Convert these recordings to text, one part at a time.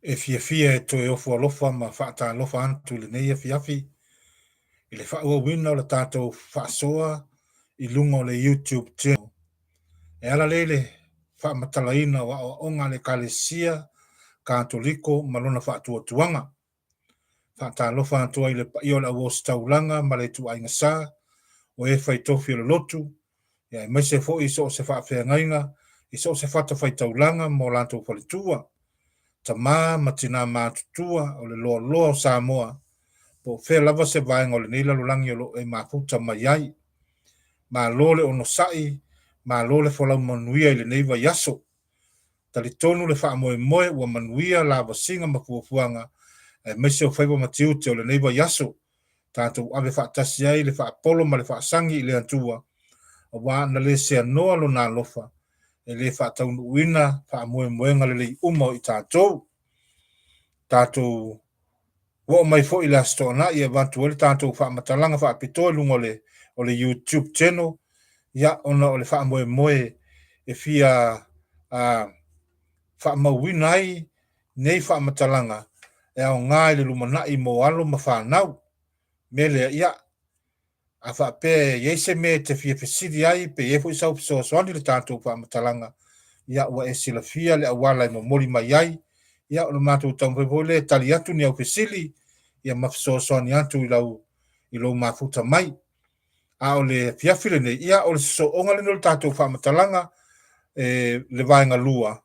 E fiafia e toe ofo alofa ma faatalofa atu i lenei afiafi i le faaauauina o le tatou faasoa i luga o le YouTube channel e ala lea i le faamatalaina o aoaoga a le Ekalesia Katoliko ma lona faatuatuaga. Faatalofa atu ai i le paia o le auositaulaga ma le ituaiga sa o e fai tofi o le lotu, ia aemaise foi i so o se faafeagaiga i so o se fatafaitaulaga ma o latou faletua, tama ma tina matutua o le loaloa o Samoa, po o fea lava se vaega o lenei lalolagi o lo o e mafuta mai ai. Malo le onosai, malo le folau manuia i lenei vaiaso. Talitonu le faamoemoe ua manuia lavasiga ma fuafuaga aemaise o faiva ma tiute o lenei vaiaso, tatou ave faatasi ai le faapolo ma le faasagi i le Atua, aua ana le seanoa Lona alofa, e le faataunuuina faamoemoega lelei uma o i tatou. Tatou Ua oo mai foi i le Aso Toonai e avatu ai le tatou faamatalaga faapitoa i luga o le o le YouTube channel, ia ona o le faamoemoe e fia faamauina ai nei faamatalaga e aoga i le lumanai mo alo ma fanau. O le mea lea, ia, A faapea e i ai se mea e te fia fesili ai pe i ai foi sau fesoasoani i le tatou faamatalaga, ia ua e silafia le auala e momoli mai ai. Ia o le matou taumafai foi lea e tali atu ni au fesili ia ma fesoasoani atu i lau i lou mafuta mai. A o le afiafi lenei, ia o le sosooga lenei o le tatou faamatalaga e le vaega lua,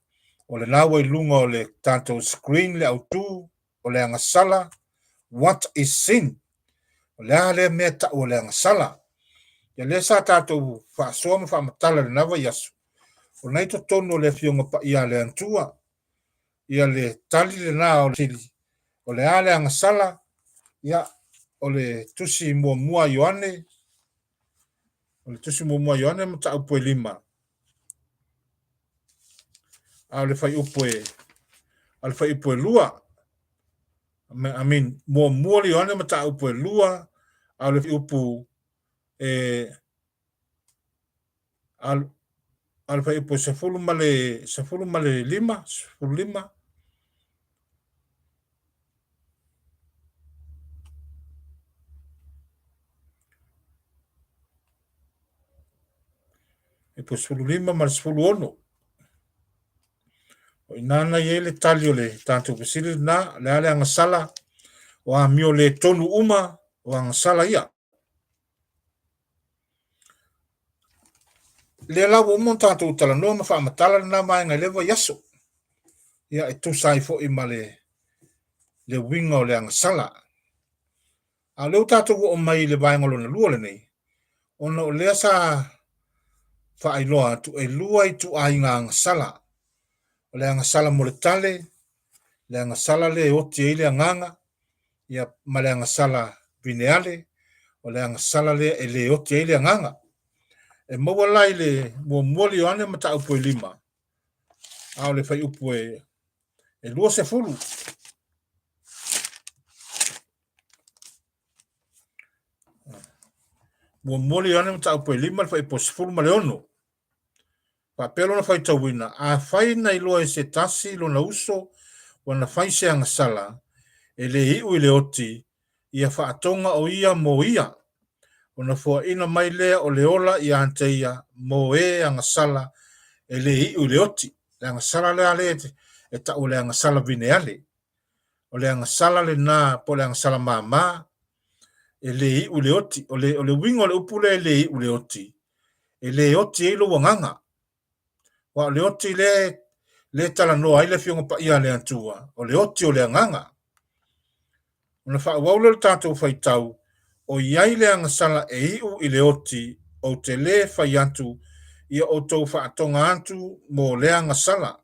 o lena ua i luga o le tatou screen le autu o le agasala, what is sin? O le a lea mea tau o le agasala? Ia lea sa tatou faasoa ma faamatala i lena vaiaso, o lena i totonu o le Afioga Paia a le Atua, ia le tali lena o le fesili, o le a le agasala? Ia, o le tusi muamua a Ioane, o le tusi muamua a Ioane mataupu e 5, a o le fuaiupu e a o le fuaiupu e 2 I mean muamua le Ioane mataupu e 2 a o le fuaiupu e a o le fuaiupu e 15 15 E po 15 ma le 16. O i ina na i ai le tali o le tatou fesili lena, o le a le agasala, o amio le tonu uma, o agasala ia. Lea la ua uma ona tatou talanoa ma faamatala lena vaega i lea vaiaso. Ia e tusa ai foi ma le le uiga o le agasala. A o lea ua tatou oo mai i le vaega lona lua lenei, ona o lea sa faailoa atu e lua ituaiga agasala. O le agasala mo le tale, le agasala lea e oti ai le agaga, ia ma le agasala vineale, o le agasala lea e le oti ai le agaga. E maua la i le muamua le Ioane mataupu e 5, a o le fuaiupu e 20. Muamua le Ioane mataupu e 5 le fuaiupu 16. Faapea lona faitauina, afai na iloa e se tasi lona uso ua na fai se agasala, e le iu i le oti, ia faatoga o ia mo ia, ona foaina mai lea o le ola ia te ia mo e agasala e le iu i le oti. Le agasala lea lea e tau o le agasala vineale. O le agasala lena po o le agasala māmā, e le iu i le oti. O le, o le uiga o le upu lea e le iu i le oti, e le oti ai lou agaga. Aua o le oti lea lea e talanoa ai le Afioga Paia a le Atua, o le oti o le agaga. Ona faaauau lea o le tatou faitau, o i ai le agasala e iu i le oti, ou te lē fai atu ia outou faatoga atu mo lea agasala.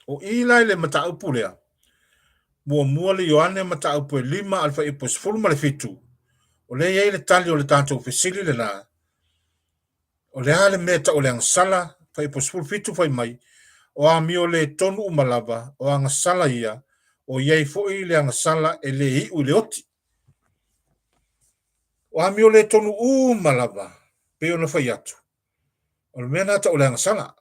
O i la i le mataupu lea, muamua le Ioane mataupu e 5 a le fuaiupu e 17, o lea e i ai le tali o le tatou fesili lena, o le a le mea e tau o le agasala, fuaiupu 17 fai mai, o amio le tonu uma lava, o agasala ia, o i ai foi le agasala e le iu i le oti. O amio le tonu uma lava, pei ona fai atu, o le mea lena tau o le agasala.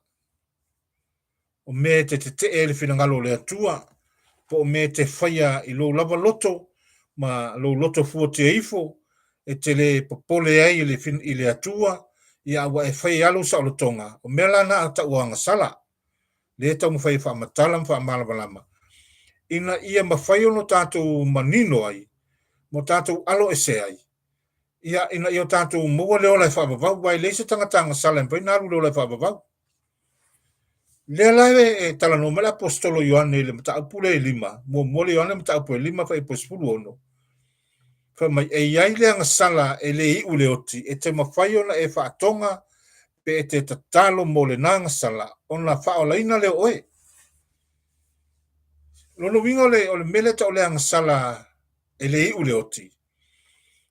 o mea e te tetee ai le finagalo o le Atua, po o mea e te faia i lou lava loto ma lou loto fuatia ifo, e te le popole ai i le, i le Atua, ia a ua e fai lava lou saolotoga, o mea la na a tau agasala, lea e taumafai e faamatala ma faamalamalama, ina ia mafai ona tatou manino ai, ma tatou alo ese ai, ia, ina ia tatou maua le ola e faavavau, aua e leai se tagata agasala e mafai ona alu i le ola e faavavau. Lea la e talanoa mai le Aposetolo Ioane i le mataupu lea e 5, muamua le Ioane mataupu e 5 fuaiupu e 16, fai mai, e i ai le agasala e le iu i le oti, e te mafai ona e faatoga pe e te tatalo mo lena agasala, ona faaolaina lea o oe. Lona uiga o le, o le mea lea e tau o le agasala e le iu i le oti,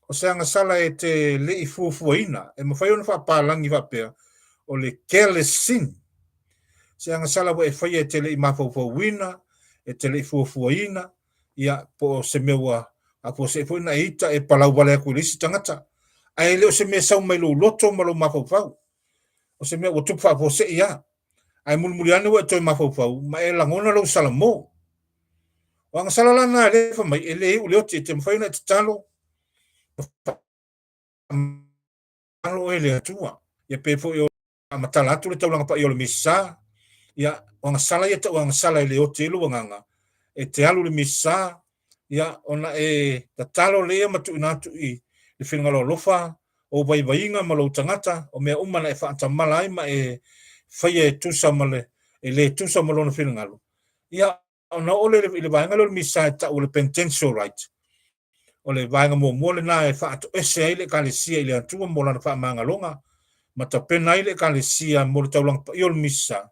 O se agasala e te le i fuafuaina, e mafai ona faapalagi faapea, o le careless sin. Se agasala ua e faia e te le i mafaufauina, e te le i fuafuaina, ia, po o se mea ua faafuasei foi ona e ita e palau wale atu i le isi tagata. Ae le o se mea e sau mai lou loto ma lou mafaufau. O se mea ua tupu faafuasei lava. Ae mulimuli ane ua e toe mafaufau ma e lagona lou salamo. O agasala la na lea fai mai, e le iu le oti, e te mafai ona e tatalo, faamalo oe le Atua. Ia pe foi o faamatala atu le taulaga paia o le Misa, ia, o agasala ia tau agasala e le oti ai lou agaga, e te alu i le Misa, ia, ona e tatalo lea ma tuuina atu i le finagalo alofa, ou vaivaiga ma lou tagata, o mea uma na e faatamala ai ma e faia e tusa ma le, e le tusa ma lona finagalo. Ia, ona oo lea i le vaega lea o le Misa e tau o le penitential rite. O le vaega muamua lena e faatoese ai le Ekalesia i le Atua mo lana faamagaloga, ma tapena ai le Ekalesia mo le taulaga paia o le Misa.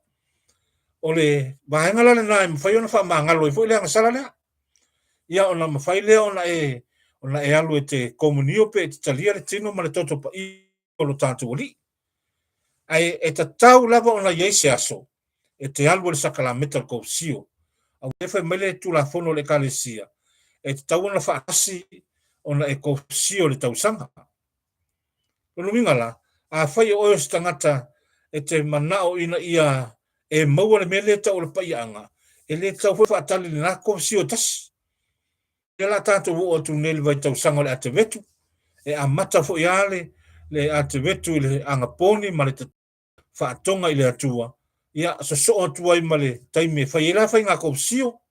O le vaega la lena e mafai ona faamagalo ai foi le agasala lea. Ia ona mafai lea ona e ona e alu e te komunio pe e te talia le tino ma le toto paia o lo tatou Alii. Ae e tatau lava ona i ai se aso e te alu ai le sakalameta o le kovisio. Aua e fai mai le Tulafono a le Ekalesia, e tatau ona faatasi ona e kovisio i le tausaga. Lona uiga la, afai o oe o se tagata e te manao ina ia e maua le mea lea e tau o le paiaaga, e le tatau foi faatali i lena kovisio e tasi. Lea la tatou oo atu nei i le vaitausaga o le Atevetu, e amata foi lava le, le Atevetu i le agaponi ma le faatoga i le Atua, ia sosoo atu ai ma le taimi e fai ai la faiga kovisio,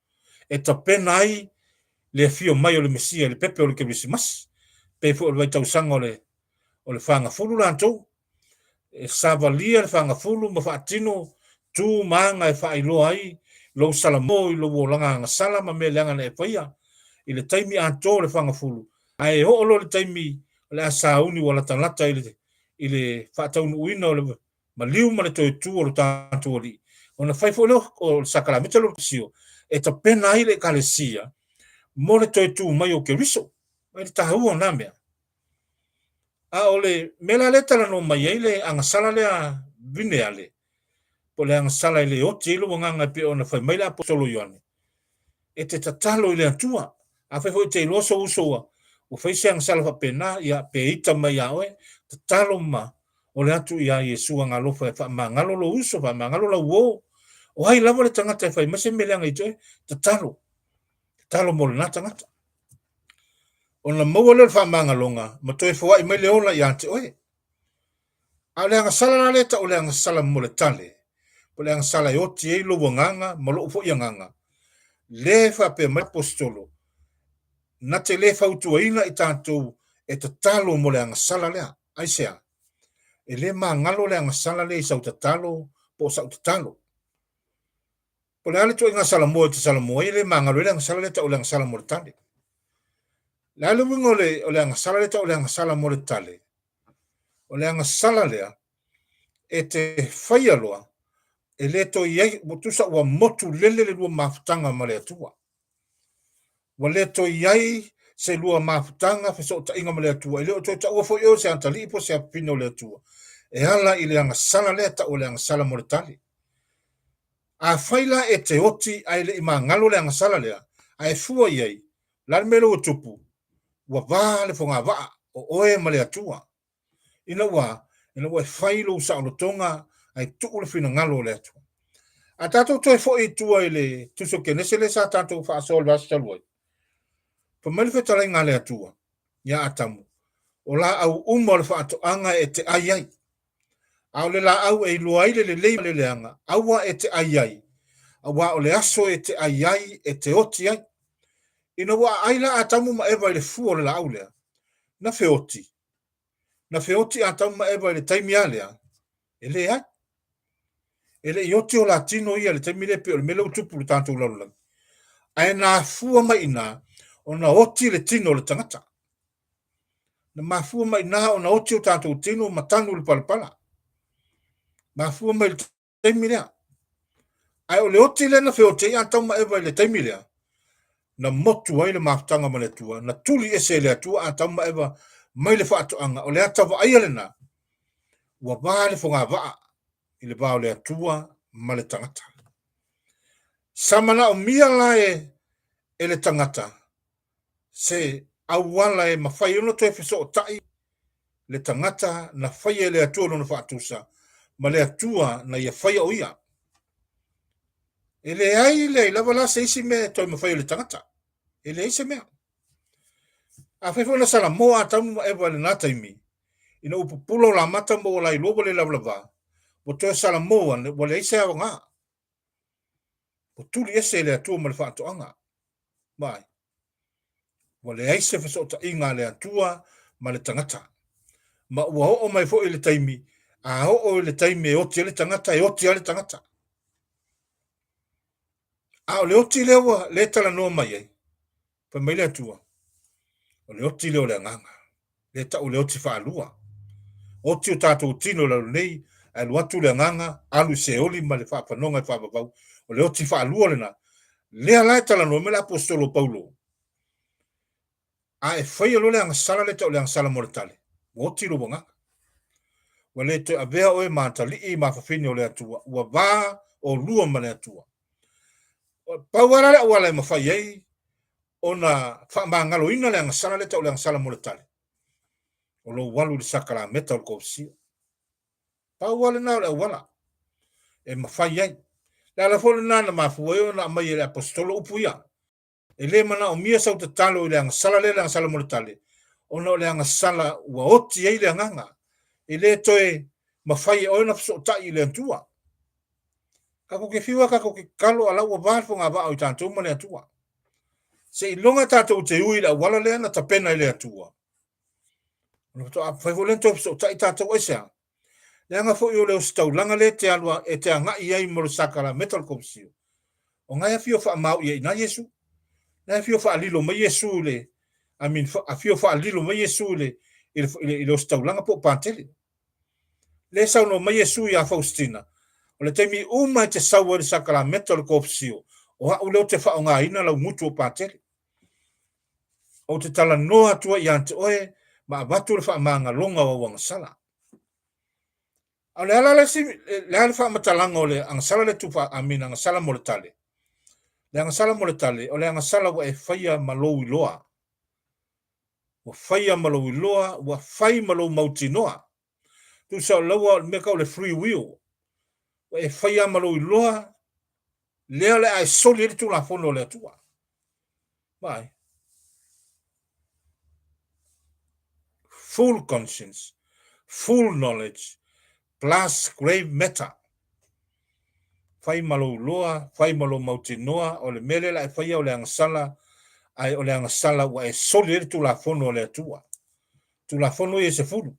e tapena ai le afio mai o le Mesia i le pepe o le Kerisimasi, pei foi o le vaitausaga o le, o le fagafulu latou, e savalia le fagafulu ma faatino tu ma aga e faailoa ai lou salamo i lou olaga agasala ma mea leaga na e faia i le taimi atoa o le fagafulu, ae oo loa i le taimi o le a sauni ua latalata i le i le faataunuuina o le maliu ma le toe tu o lo tatou Alii, ona fai foi lea o le sakalameta lea o le Sio, e tapena ai le Ekalesia mo le toe tu mai o Keriso. Ai le taua o na mea. A o le mea la lea e talanoa mai ai le agasala lea vineale, po o le agasala e le oti ai lou agaga e pei ona fai mai le Aposetolo Ioane, e te tatalo i le Atua. Afai foi e te iloa sou uso ua, ua fai se agasala faapena, ia, pe ita mai ia oe, tatalo ma ole atu iā Iesu agalofa e faamagalo lou uso, faamagalo lau uō. O ai lava le tagata e fai mai se mea leaga i te oe, tatalo, tatalo mo lena tagata. Ona maua lea o le faamagaloga ma toe foai mai le ola ia te oe. A o le agasala la lea e tau o le agasala mo le tale, po o le agasala e oti ai lou agaga ma lou foi agaga, lea e faapea mai le Aposetolo, na te le fautuaina i tatou e tatalo mo le agasala lea. Aisea? E le magalo le agasala lea i sau tatalo po o sau tatalo. Po o le a le ituaiga salamo e te salamo ai, e le magalo ai le agasala lea e tau o le agasala mo le tale. O le a le uiga o le, o le agasala lea e tau o le agasala mo le tale? O le agasala lea e te faia loa, e le toe i ai, ua tusa ua motu lele le lua mafutaga ma le Atua. Ua le toe i ai se lua mafutaga fesootaiga ma le Atua. E le o toe taua foi oe o se atalii po o se afafine o le Atua. E ala i le agasala lea e tau o le agasala mo le tale. Afai la e te oti ae le i magalo le agasala lea, ae fua i ai, o le a le mea lea ua tupu? Ua va le fogavaa o oe ma le Atua. Ina ua, ina ua e fai lou saolotoga ae tuu le finagalo o le Atua. A tatou toe foi i tua i le Tusi o Kenese lea sa tatou faasoa i le vaiaso talu ai, fai mai le fetalaiga a le Atua ia Atamu, O laau uma o le faatoaga e te ai ai, a o le laau e iloa ai le lelei ma le leaga, aua e te ai ai, aua o le aso e te ai ai e te oti ai. Ina ua aai la Atamu ma Eva i le fua o le laau lea, na feoti. Na feoti Atamu ma Eva i le taimi lava lea? E leai. E le i oti o la tino ia i le taimi lea pei o le mea lea ua tupu i le tatou lalolagi. Ae na afua mai i ina ona oti le tino o le tagata. Na mafua mai i ina ona oti o tatou tino ma tanu i le palapala. Mafua mai i le taimi lea. Ae o le oti lea na feoti ai Atamu ma Eva i le taimi lea, na motu ai le mafutaga ma le Atua, na tuli ese e le Atua Atamu ma Eva mai le faatoaga, o le ata vaaia lena, ua va le fogavaa i le va o le Atua ma le tagata. Sa manaomia la e, e le tagata se auala e mafai ona toe fesootai le tagata na faia e le Atua lona faatusa ma le Atua na ia faia o ia. E leai leai lava la se isi mea e toe mafai e le tagata. E leai se mea. Afai foi na salamo Atamu ma Eva i lena taimi, ina ua pupula o la mata ma ua lailoa ua le lavalava, ua toe salamo ane, ua leai se aoga. Ua tuli ese e le Atua ma le faatoaga. Vaai. Ua leai se fesootaiga a le Atua ma le tagata. Ma ua oo mai foi i le taimi, a oo i le taimi e oti ai le tagata, e oti lava le tagata. A o le oti lea ua le talanoa mai ai, fai mai le Atua, o le oti lea o le agaga, lea tau o le oti faalua. Oti o tatou tino i lalo nei, ae alu atu le agaga, alu i Seoli ma le faafanoga i faavavau. O le oti faalua lena. Lea la e talanoa mai le Aposetolo o Paulo, a e faia loa le agasala lea tau o le agasala mo le tale, ua oti lou agaga. Ua le toe avea oe ma atalii ma fafine o le Atua, ua va olua ma le Atua. Pau lava la le auala e mafai ai ona faamagaloina le agasala lea tau o le agasala mo le tale, o lou alu i le sakalameta o le kovisio. Pau lava lena o le auala e mafai ai. Le ala foi lena na mafua ai ona aumai e le Aposetolo upu ia. E le manaomia sau tatalo i le agasala lea, le agasala mo le tale, ona o le agasala ua oti ai le agaga. E le toe mafai e oe ona fesootai i le Atua. Tatou te fiu lava tatou te tatalo, a la ua va le fogavaa o i tatou ma le Atua. Seiloga tatou te ui i le auala lea na tapena e le Atua, ona faatoa mafai foi lea ona toe fesootai tatou. Aisea? Leaga foi o le ositaulaga lea e te alu e te agai ai mo le sakalameta o le kovisio, o na e afio faamaoi ai i ina Iesu. Na e afio faalilo mai Iesu i le, I mean, afio faalilo mai Iesu i le, i le, i le, i le ositaulaga po o patele. Lea e saunoa mai Iesu iā Faustina, o le taimi uma e te sau ai i le sakalameta o le kovisio, o au lea ou te faaaogaina lau gutu o patele. Ou te talanoa atu ai ia te oe ma avatu le faamagaloga o au agasala. A o le ala le, le a le faamatalaga o le agasala le tufa, I mean, agasala mo le tale. Le agasala mo le tale, o le agasala ua e faia ma lou iloa. Ua faia ma lou iloa, ua fai ma lou mautinoa. Tusa o laua o le mea tau le free will. Ua e faia ma lou iloa, lea o le a e soli ai le Tulafono a le Atua. Vaai. Full conscience, full knowledge, plus grave matter. Fai ma lou iloa, fai ma lou mautinoa, o le mea lea o le a e faia o le agasala, ae o le agasala ua e soli ai le Tulafono a le Atua. Tulafono ia e 10.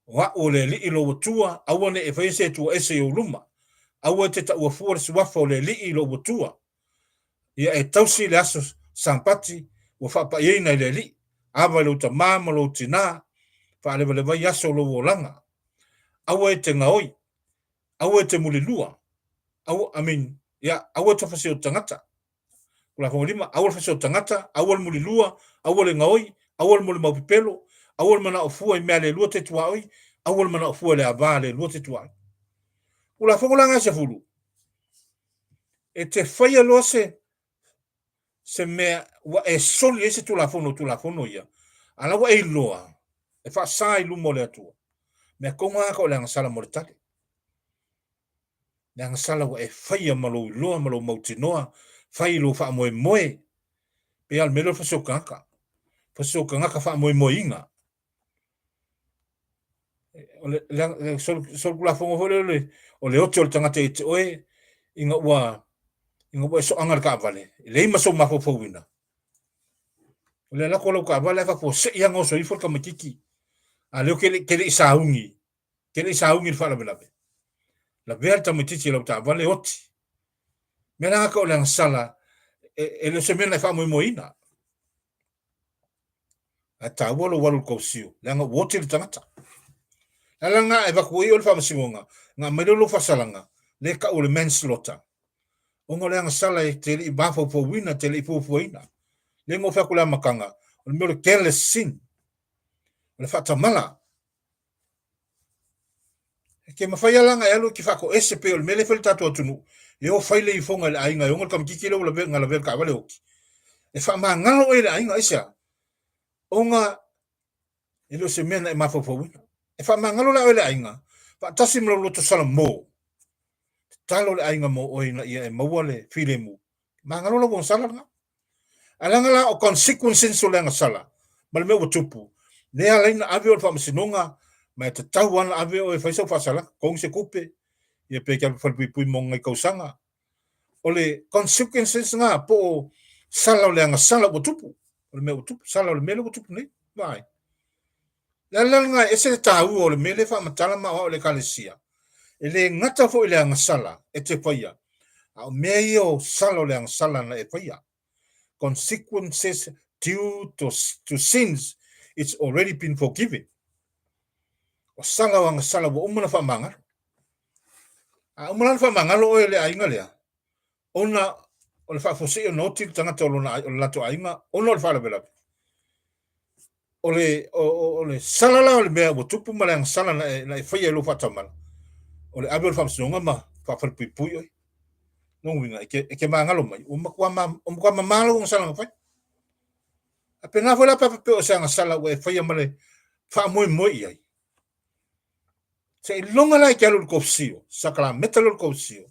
O a'u o le Alii lou Atua, aua ne i e faia se Atua ese i ou luma. Aua e te taua fua le suafa o le Alii lou Atua. Ia e tausi le aso Sapati ua faapaiaina e le Alii. Ava i lou tamā ma lou tinā, faalevaleva ai aso o lou olaga. Aua e te gaoi, aua e te mulilua, aua, I mean, ia, aua e te fasi o tagata. Tulafono 5, aua le fasi o tagata, aua le mulilua, aua le gaoi, aua le molimau pepelo, aua le manao fua i mea le lua te tuaoi, aua le manao fua i le avā le lua te tuaoi. Tulafono la na e 10, e te faia loa se se mea ua e soli ai se tulafono o tulafono ia, a la ua e iloa e faasa i luma o le Atua. Mea tonu lava o le agasala mo le tale. Le agasala ua e faia ma lou iloa ma lou mautinoa, fai i lou faamoemoe. Pei lava o le mea lea o le fasiogagaka. Fasiogagaka faamoemoeina. O le, le, le solitulafono foi lea o le ote o le tagata ia te oe ina ua ina ua e soaga le taavale, e leai ma sou mafaufauina. O le alu atu o lau taavale ae faafuasei lava ona oso ifo le tamaitiiti, a o lea e te le i sauni, te le i sauni i le faalavelave. Lavea le tamaitiiti i lau taavale oti. Mea la gata o le agasala, e, e le o se mea na e faamoemoeina. Ae taua lou alu i le kousio, leaga ua oti le tagata. Le ala lena e avatu ai oe le faamasinoga, na aumai lea o lou faasalaga, lea e tau o le manslaughter. Ona o le agasala e te le i mafaufauina, e te le i fuafuaina. Lea na ou fai atu i le amataga, o le mea o le careless sin, o le faatamala. E te mafai lava la ona e alu e te faatoese pei o le mea lea e fai le tatou atunuu, e o fai le ifoga i le aiga e ona le tamaitiiti lea ua lavea, na lavea i le taavale oti. E faamagalo oe e le aiga, aisea? Ona e le o se mea na e mafaufauina. E faamagalo la oe e le aiga, faatasi ma lou loto salamo. Tatalo le aiga mo oe ina ia e maua le filemu. Magalo lau agasala lena. Ae leaga la o consequences o le agasala ma le mea ua tupu, lea ala ai ona ave oe i le faamasinoga ma e tatau lava ona ave oe e fai sau faasalaga, totogi se tupe, ia pe te alu i le falepuipui mo nai tausaga. O le consequences na po o sala o le agasala ua tupu, o le mea ua tupu, sala o le mea lea ua tupu nei. Vaai. Le ala lena e ese le taua o le mea lea e faamatala ma aoao i le Ekalesia. E le gata foi i le agasala e te faia, a o mea ia o sala o le agasala na e faia. Consequences due to, to sins it's already been forgiven. O sala o agasala ua uma ona faamagalo. A uma la ona faamagalo oe e le aiga lea, ona o le faafuasei ona oti le tagata o lona o le latou aiga ona o le faalavelave. O le, o, o, o le sala la o le mea ua tupu ma le agasala na e, na e faia i lou faatamala, o le ave o le faamasinoga ma faafalepuipui oe. Lona uiga, e te, e te magalo mai, ua matua, ma, ua matua mamā lou agasala na fai. A pēnā foi la pe a faapea o se agasala ua e faia ma le faamoemoe i ai. Seiloga la e te alu i le kousio, sakalameta lea o le kousio,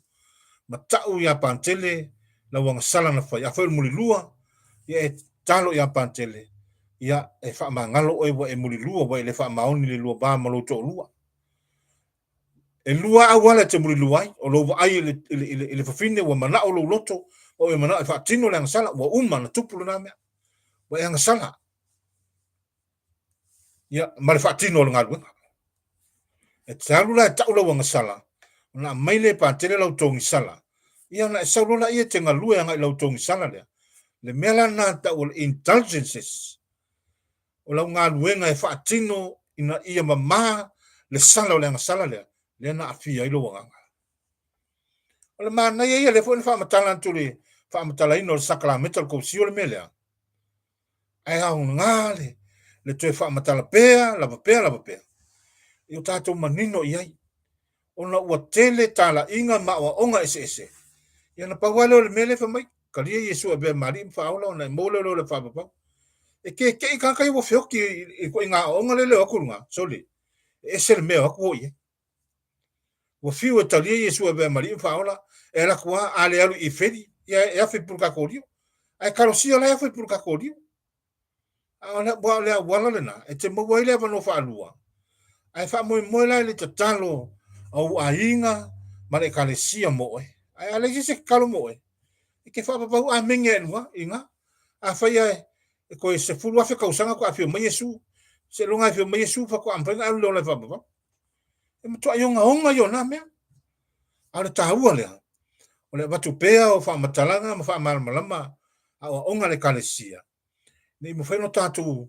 ma tau iā Patele lau agasala na fai. Afai o le mulilua, ia e tatalo iā Patele, ia e faamagalo oe ua e mulilua, ua e le faamaoni i le lua va ma lou toalua. E lua auala e te mulilua ai, o lou vaai i le, i le, i le, i le fafine ua manao lou loto, ma ua e manao e faatino le agasala, ua uma ona tupu lena mea. Ua e agasala. Ia, ma le faatino o le galuega. E te alu la e tau lau agasala, ona aumai lea e Patele lau togisala, ia ona e sau loa laia e te galue agai lau togisala lea. Le mea la lena e tau o le indulgences, o lau galuega e faatino ina ia mama le sala o le agasala lea, lea na aafia ai lou agaga. O le manaia ia, lea foi na faamatala atu le faamatalaina o le sakalameta o le kousio le mea lea, Ae aoga le, le toe faamatala pea, lava pea, lava pea, i o tatou manino i ai, ona ua tele talaiga ma aoaoga eseese. Ia na pau lava lea o le mea lea fai mai, talia Iesu e avea ma Alii ma Faaola ona e maua lea o le ola faavavau. E keke'i tagata ia ua feoti i le ituaiga aoaoga lea e o atu i luga, sole, e ese le mea o atu o i ai. Ua fiu e talia Iesu e avea ma Alii ma Faaola, e alu atu lava, a le alu i ifeli, ia e afe i pulukatolio. Ae kalosia la e afe i pulukatolio. A o le, o le auala lena, e te maua ai le avanoa faalua. Ae faamoemoe la i le tatalo a ou aiga ma le ekalesia mo oe. Ae a leai se isi e tatalo mo oe, e te faavavau amene ai luga i ina. Afai e, e toe 10,000 tausaga faatoa afio mai Iesu, seiloga e afio mai Iesu faatoa mafai ona alu i le ola e faavavau. E matuai ogaoga ia o na mea. A o le taua lea, o le avatu pea o faamatalaga ma faamalamalama aoaoga a le Ekalesia, ina ia mafai ona tatou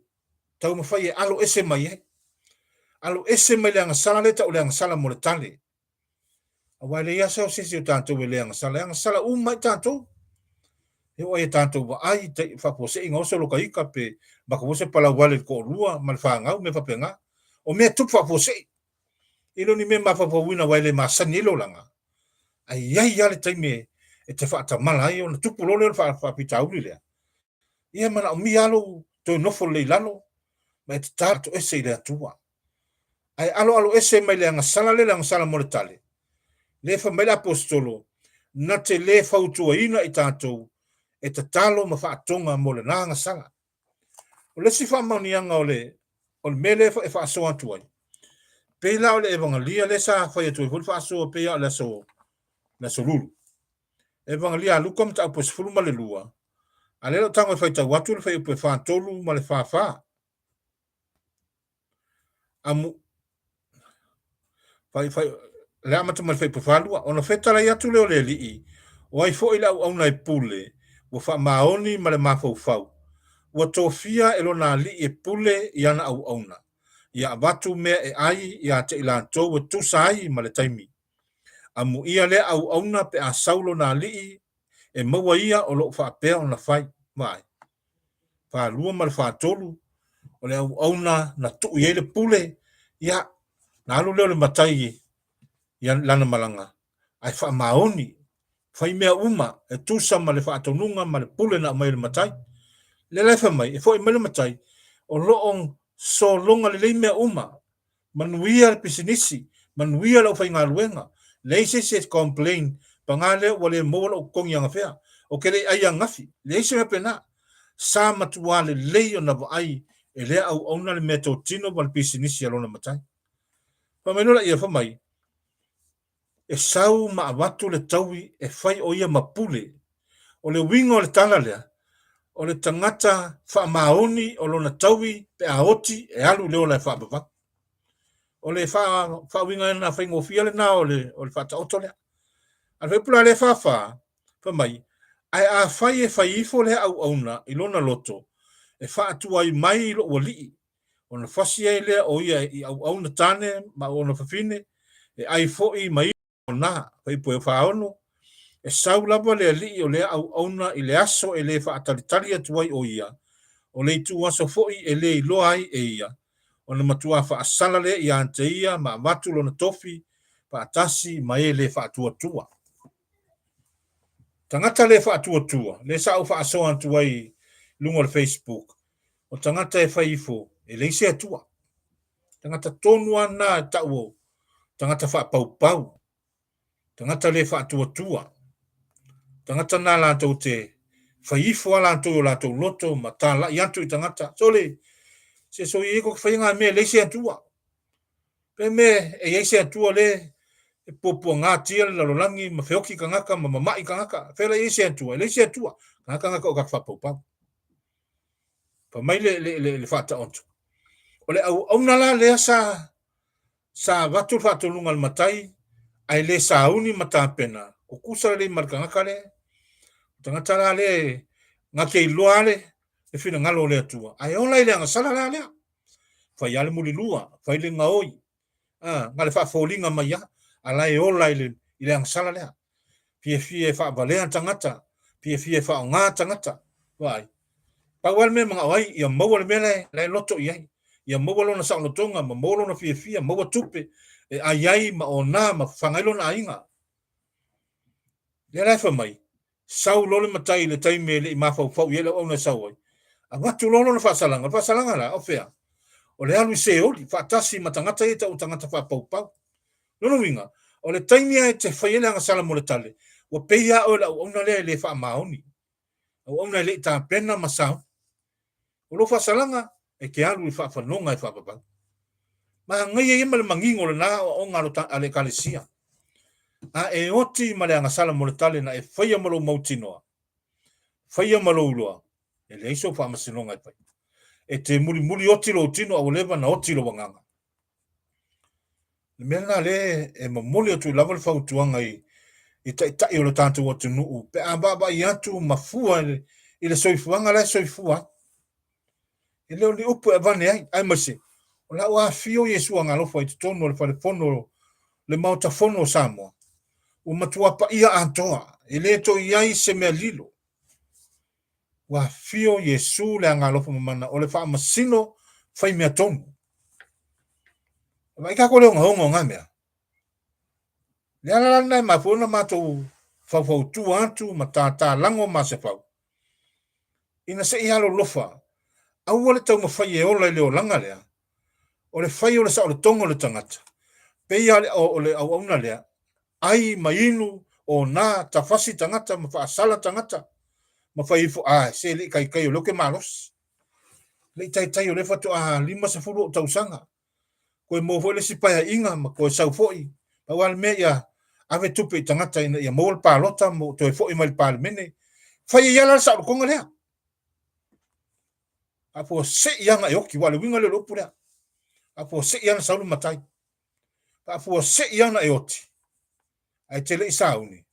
taumafai e alo ese mai ai. Alo ese mai le agasala lea e tau o le agasala mo le tale. Aua e leai lava se isi o tatou e le agasala, e agasala uma ai tatou. E oo ai ia tatou vaai, faafuasei ona oso lo ta ita pe maka foi se palauale i le toalua ma le fanau, mea faapena. O mea e tupu faafuasei. E le o ni mea mafaufauina aua e le masani ai le olaga, ae i ai lava le taimi e te faatamala ai ona tupu loa lea o le faafitauli lea. Ia e manaomia lava lou toe nofo lelei i lalo ma e tatalo toese i le Atua. Ae aloalo ese mai le agasala lea, le agasala mo le tale. Lea fai mai le Aposetolo, na te lē fautuaina i tatou e tatalo ma faatoga mo lena agasala. O le isi faamaoniaga o le o le mea lea e faasoa atu ai, pei la o le Evangelia lea sa fai atu ai foi le faasoa pei lava o le aso le aso Lulu. Evangelia a Luka mataupu e 12, a lea o lo o tago e faitau atu le fuaiupu e 43 ma le 44. Amu, fai, fai, le amata mai le fuaiupu e 42, ona fetalai atu lea o le Alii, o ai foi le auauna e pule, ua faamaoni ma le mafaufau, ua tofia e lona alii e pule i ana auauna, ia avatu mea e ai ia te i latou e tusa ai ma le taimi. Amuia lea auauna pe a sau lona alii e maua ia o lo o faapea ona fai. Vaai. 42 ma le 43, o le auauna na tuu i ai le pule, ia, na alu lea o le matai i lana malaga, ae faamaoni, fai mea uma e tusa ma le faatonuga ma le pule na aumai e le matai. Lea la e fai mai, e foi mai le matai, o lo o sologa lelei mea uma, Manuia le pisinisi, manuia le aufaigaluega, leai se isi e complain, paga lea ua le maua lou totogi anafea, ou te le i ai ananafi, leai se mea pena. Sa matuā lelei ona vaai e lea auauna le meatotino ma le pisinisi a lona matai. Fai mai loa laia, fai mai, e sau ma avatu le taui e fai o ia ma pule. O le uiga o le tala lea, o le tagata faamaoni o lona taui pe a oti e alu i le ola e faavavau. O le faauigaina faigofie lena o le, o le faataoto lea. A le fuaiupu la lea 44, fai mai, ae afai e fai ifo lea auauna i lona loto, e faatuai mai i lou alii, ona fasi ai lea o ia i auauna tane ma auauna fafine, e ai foi ma ina fuaiupu e 46, e sau lava le alii o lea auauna i le aso e le faatalitali atu ai o ia, o le ituaso foi e le iloa ai e ia, ona matuā faasala lea ia te ia ma avatu lona tofi faatasi ma e le faatuatua. Tagata le faatuatua, lea sa ou faasoa atu ai i luga o le Facebook, o tagata e fai ifo e leai se Atua. Tagata tonu lava na e tau o tagata faapaupau, tagata le faatuatua, tagata na latou te fai ifo a latou i o latou loto ma talai atu i tagata. Sole, se soia ia ko te whai ngā mea leai se Atua. Pe mea e iai se Atua le e puapuagatia le lalolagi ma feoki tagata ma mama'i tagata. Fea la e iai se Atua? E leai se Atua. Tagata na o tagata faapaupau. Fai mai le, le, le, le faataoto. O le auauna la lea sa, sa avatu le faatonuga a le matai, ae le sauni ma tapena, tutusa lelei ma le tagata lea. O tagata la lea na te iloa le, le finagalo o le Atua, ae ola i le agasala la lea. Fai lava le mulilua, fai le gaoi, a, na le faafoliga mai lava, a la e ola i le, i le agasala lea. Fiafia e faavalea tagata, fiafia e faaaoga tagata, vaai. Pau lava le mea e manao ai, ia maua le mea la e, la e loto i ai. Ia maua lona saolotoga, ma maua lona fiafia, maua tupe e ai ai ma ona ma fafaga ai lona aiga. Lea la e fai mai, Sau loa le matai i le taimi e le i mafaufau i ai le auauna e sau ai, avatu loa lona faasalaga. O le faasalaga la, o fea? O le alu i Seoli, faatasi ma tagata ia e tau o tagata faapaupau. Lona uiga, o le taimi lava e te fai ai le agasala mo le tale, ua pei lava oe o le auauna lea e le faamaoni, auauna e le i tapena ma sauni. O lou faasalaga, e te alu i faafanoga e faavavau. Manaia ia ma le manino o lena aoaoga a le Ekalesia. A e oti ma le agasala mo le tale na e faia ma lou mautinoa, faia ma lou iloa, e leai sou faamasinoga e faia. E te mulimuli oti lou tino a ua leva na oti lou agaga. Le mea lena lea e momoli atu ai lava le fautuaga i, i taitai o le tatou atunuu pe a vaavaai atu ma fua i le soifuaga la e soifua ai. E le o ni upu e avane ai, aemaise o la ua afio Iesu Agalofa i totonu o le falefono, le Maota Fono o Samoa. Ua matua paia atoa, e le toe i ai se mea lilo. Ua afio Iesu le Agalofa Mamana o le faamasino fai mea tonu. Vaai tatou le ogaoga o na mea. Le ala la lena e mafua ona matou faufautua atu ma tātālago Masefau, ina se i alolofa, aua le taumafai e ola i le olaga lea, o le fai o le saolotoga o le tagata, pei lava o le auauna lea. Ai ma inu, ona, tafasi tagata ma faasala tagata, ma fai ifo, Ae, se le i taitai o lea ou te malosi. Le i taitai o lea faatoa 50 ou tausaga. Toe maua foi le isi paeaiga ma toe sau foi. Pau lava le mea ia ave tupe i tagata ina ia maua le palota ma toe foi mai i le Palemene. Fai ai lava la le saolotoga lea. Faafuasei lava ona e oti, aua o le uiga lea o le upu lea. Faafuasei lava ona sau le matai. Faafuasei lava ona e oti, ae e te le i sauni,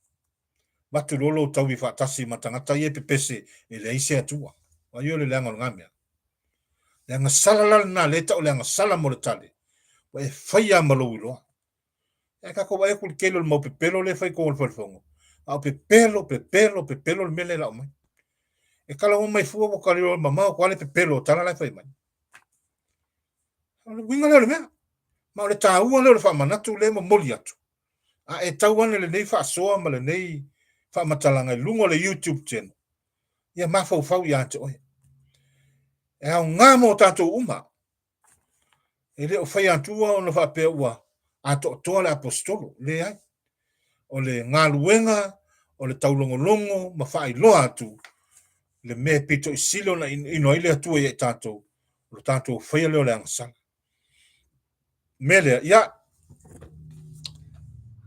avatu loa lou taui faatasi ma tagata ia e pepese e leai se Atua. Vaai o le leaga o lena mea. Le agasala la lena lea e tau o le agasala mo le tale, ua e faia lava ma lou iloa. Ae tatou vaai atu i le tele o le mau pepelo lea e fai i totonu o le falefono, a o pepelo, pepelo, pepelo le mea lea e lau mai. E talanoa mai fua ua talanoa mamao atu lava le pepelo o tala la e fai mai. O le uiga lea o le mea. Ma o le taua lea o le faamanatu lea e momoli atu. A e tau ane lenei faasoa ma lenei faamatalaga i luga o le YouTube channel, ia mafaufau ia te oe. E aoga mo tatou uma. E le o faia atua ona faapea ua atoatoa le aposetolo. Leai. O le galuega o le taulogologo ma faailoa atu le mea e pito i sili ona inoino ai le Atua ia i tatou, o le tatou faia lea o le agasala. Mea lea, ia,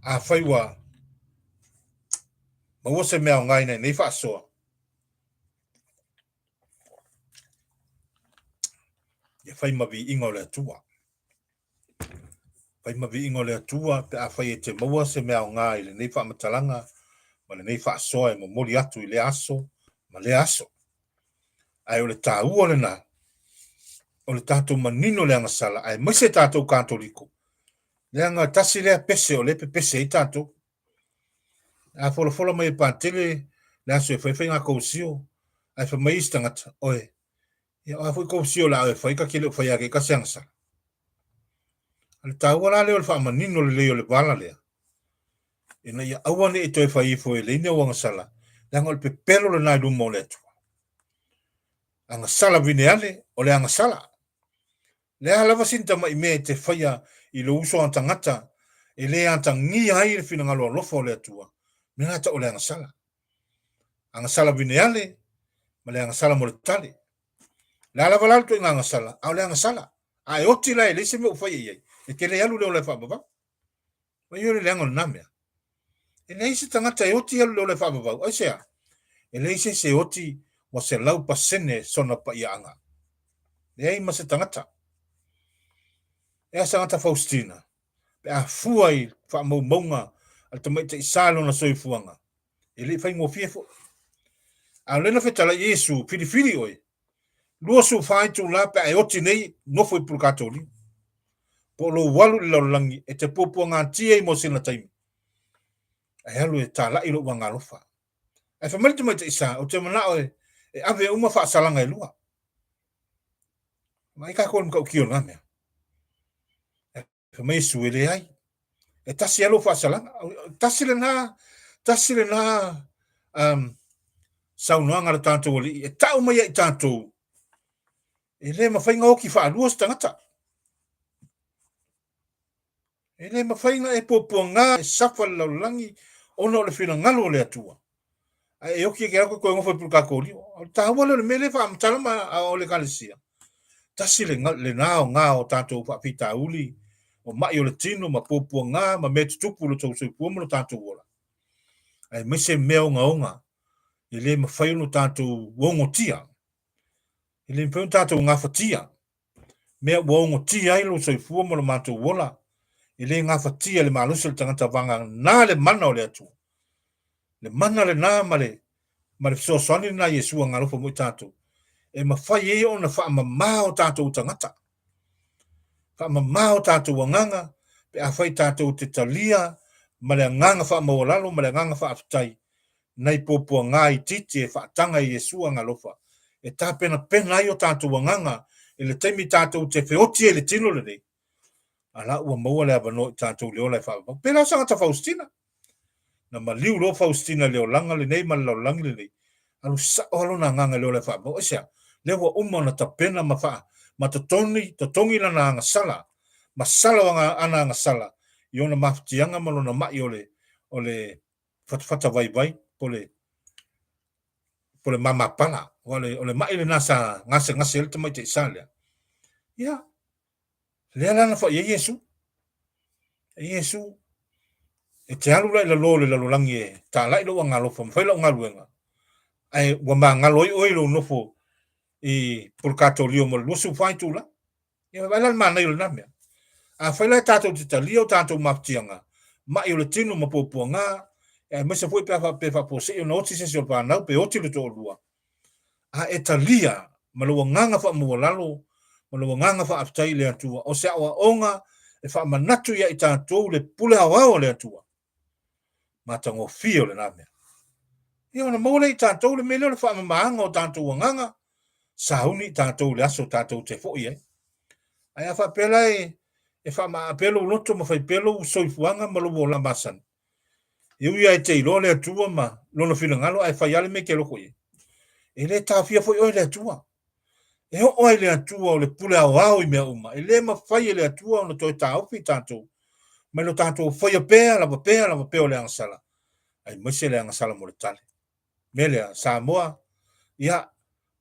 afai ua maua se mea aoga i nei faasoa, ia fai ma viiga o le Atua. Fai ma viiga o le Atua pe afai e te maua se mea aoga i lenei faamatalaga ma lenei faasoa e momoli atu i lea aso ma lea aso. Ae o le taua lena, o le tatou manino i le agasala, aemaise tatou Katoliko, leaga tasi lea pese o lea e pepese ai tatou. A folafola mai e Patele le aso e fai faiga kousio, ae fai mai isi tagata, oe, ia o a foi kousio o le a oe fai, ta te le o faia ake i tasi agasala. O le taua la lea o le faamanino lelei o le vala lea, ina ia aua ne i toe fai ifo e leai ni au agasala, leaga o le pepelo lena i luma o le Atua. Agasala vineale, o le agasala. Le a lava sina tamai mea e te faia i lou uso a tagata e le atagia ai le finagalo alofa o le Atua, mea lena e tau o le agasala. Agasala vineale ma le agasala mo le tale. Le a lava la le ituaiga agasala, a o le agasala. A e oti la e leai se mea ua faia i ai, e te le alu i le ola e faavavau. Mai o le leaga o lena mea. E leai se tagata e oti alu i le ola e faavavau. Aisea? E leai se isi e oti ua 100% sona paiaaga. Leai ma se tagata. E a Sagata Faustina, pe a fua i faamaumauga a le tamaitai sa lona soifuaga, e le i faigofie foi. A o lea na fetalai Iesu, filifili oe, 24 itula pe a e oti nei, nofo i pulukatolio. Po o lou alu i le lalolagi e te puapuagatia ai mo sina taimi, ae alu e talai lou agaalofa. Ae fai mai le tamaitai sa, ou te manao e, e ave uma faasalaga e lua. Vaai tatou i le matautia o lena mea. Fai mai Iesu, e leai. E tasi lava lou faasalaga. Tasi lena, tasi lena um, saunoaga a le tatou Alii e tau mai ai i tatou, e le mafai ona oti faalua se tagata. E le mafai ona e puapuaga e safa le lalolagi ona o le finagalo o le Atua. Ae e oti e te alu toe nofo i pulukatolio. O le taua lea o le mea lea e faamatala ma o le Ekalesia. Tasi lena aoga o tatou faafitauli, o mai o le tino ma puapuaga ma mea tutupu i lo tou soifua ma lo tatou ola. Aemaise mea ogaoga e le mafai ona tatou ogotia. E le mafai ona tatou gafatia. Mea ua ogotia ai lou soifua ma lo matou ola, e le gafatia e le malosi o le tagata vagana le mana o le Atua. Le mana lena ma le, ma le fesoasoani lena a Iesu agalofa mo i tatou, e mafai ai ona faamama o tatou tagata, faamama o tatou agaga, pe afai tatou te talia ma le agaga faamaualalo ma le agaga faafetai nai puapuaga itiiti e faataga e Iesu agalofa, e tapenapena ai o tatou agaga i le taimi tatou te feoti ai i le tino lenei, a la ua maua le avanoa i tatou i le ola e faavavau. Pēlā o Sagata Faustina. Na maliu loa Faustina i le olaga lenei ma le lalolagi lenei, alu sao lava lona agaga i le ola e faavavau. Aisea? Lea ua uma ona tapena ma faa, ma totogi, totogi lana agasala, ma sala o ana agasala i ona mafatiaga ma lona mai o le, o le fatafata vaivai po o le po o le mamapala. O le, o le mai lena sa gasegase ai le tamaitai sa lea. Ia, lea la na fai ai Iesu. E Iesu, e te alu la i lalo o le lalolagi e talai lou agalofa ma fai lau galuega, ae ua magalo ai oe i lou nofo i Pulukatolio mo le 24 itula. Ia vaai la le manaia o lena mea. Afai la e tatou te talia o tatou mafatiaga, mai o le tino ma puapuaga, aemaise foi pe a faapea e faafuasei ona oti se isi o le fanau pe oti le toalua, a e talia ma lou agaga faamaualalo ma lou agaga faafetai i le Atua, o se aoaoga e faamanatu ia i tatou le pule aoao a le Atua, matagofie o lena mea. Ia ona maua lea i tatou le mea lea o le faamamaaga o tatou agaga, sauni i tatou i le aso tatou te foi ai. Ae a faapea la e, e faamaa pea lou loto ma fai pea lou soifuaga ma lou olaga masani, e ui lava e te iloa le Atua ma lona finagalo ae fai lava le mea e te alofa i ai. E le taofia foi oe e le Atua. E oo ai le Atua o le pule aoao i mea uma. E le mafai e le Atua ona toe taofi i tatou mai lo tatou faia pea lava pea lava pea o le agasala, aemaise le agasala mo le tale. Mea lea, Samoa, ia,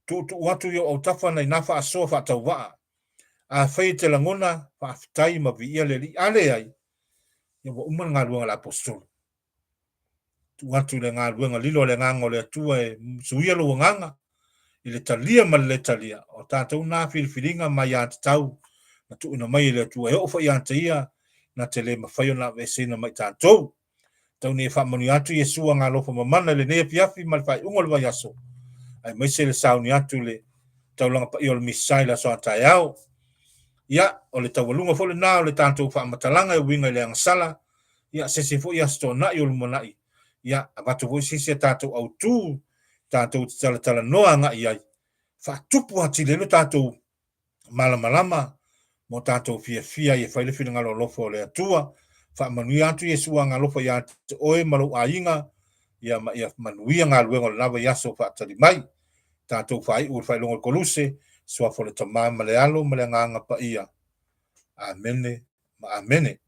tuutuu atu i ou autafa nai na faasoa faatauvaa. Afai e te lagona, faafetai ma viia le Alii. A leai, ia ua uma le galuega a le Aposetolo. Tuu atu i le galuega lilo a le Agaga o le Atua e suia lou agaga i le talia ma le lē talia. O tatou na filifiliga ma aiatatau na tuuina mai e le Atua e oo foi ia te Ia na te le mafai ona aveeseina mai tatou. Tau nei e faamanuia atu Iesu Agaalofa mamana i lenei afiafi ma le faaiuga o le vaiaso, aemaise le sauni atu i le taulaga paia o le Misa i le aso a taeao. Ia, o le taualuga foi lena o le tatou faamatalaga e uiga i le agasala, ia, se isi foi Aso Toonai o lumanai, ia, avatu foi se isi a tatou autu tatou te talatalanoa agai i ai, faatupu atili ai lo tatou malamalama mo tatou fiafia ai e fai le finagalo alofa o le Atua. Faamanuia atu Iesu Agalofa ia te oe ma lou aiga, ia ma ia manuia galuega o lena vaiaso faatali mai. Tatou faaiu i le faailoga o le Koluse, Suafa o le Tama ma le Alo ma le Agaga Paia. Amene ma Amene.